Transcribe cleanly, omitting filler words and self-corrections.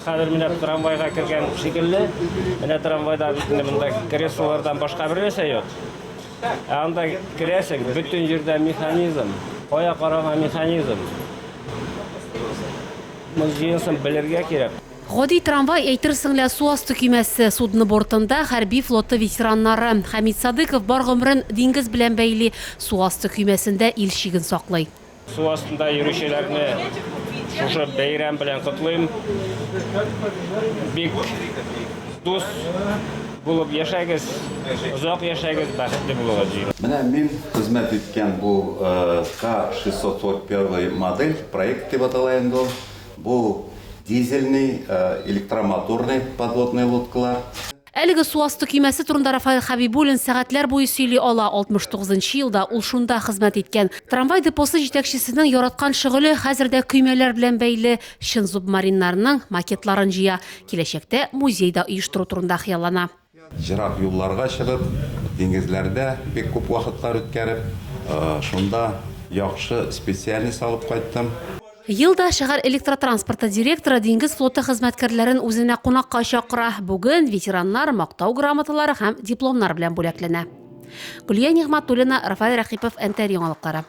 Хәзер менә трамвайга кергән шикелле, менә трамвайда бит инде монда креслолардан башка бер нәрсә юк. Ә анда керәсең, бөтен җирдә механизм, кая карама механизм. Моны җыенсын белергә кирәк. Гади трамвай, әйтерсең лә су асты көймәсе. Судно бортында хәрби флоты ветераннары. Хәмит Садыйков бар гомерен диңгез белән бәйли, су асты көймәсендә ил чиген саклый. Су астында йөрүчеләрне шушы бәйрәм белән котлыйм. Бик дус булып яшәгез, озак яшәгез, бәхетле булыгыз. Менә мин хезмәт иткән бу К-641 модель, проект дип атала инде ул. Бу дизельный, электромоторный подводный лодкалар. Әлеге су асты көймәсе турында Рафаэль Хәбибуллин сәгатьләр буе сөйли ала. 69 нчы елда ул шунда хезмәт иткән. Трамвай депосы җитәкчесенең яраткан шөгыле хәзер дә көймәләр белән бәйле. Чын субмариннарның макетларын җыя. Киләчәктә музей да оештыру турында хыяллана. Ерак юлларга чыгып, диңгезләрдә бик күп вакытлар үткәреп, шунда яхшы специальность алып кайттым. Ел да шәһәр электротранспорты директоры диңгез флоты хезмәткәрләрен үзенә кунакка чакыра. Бүген ветераннар мактау грамоталары һәм дипломнар белән бүләкләнә. Гөлия Нигъмәтуллина, Рафаэль Рәхипов, НТР яңалыклары.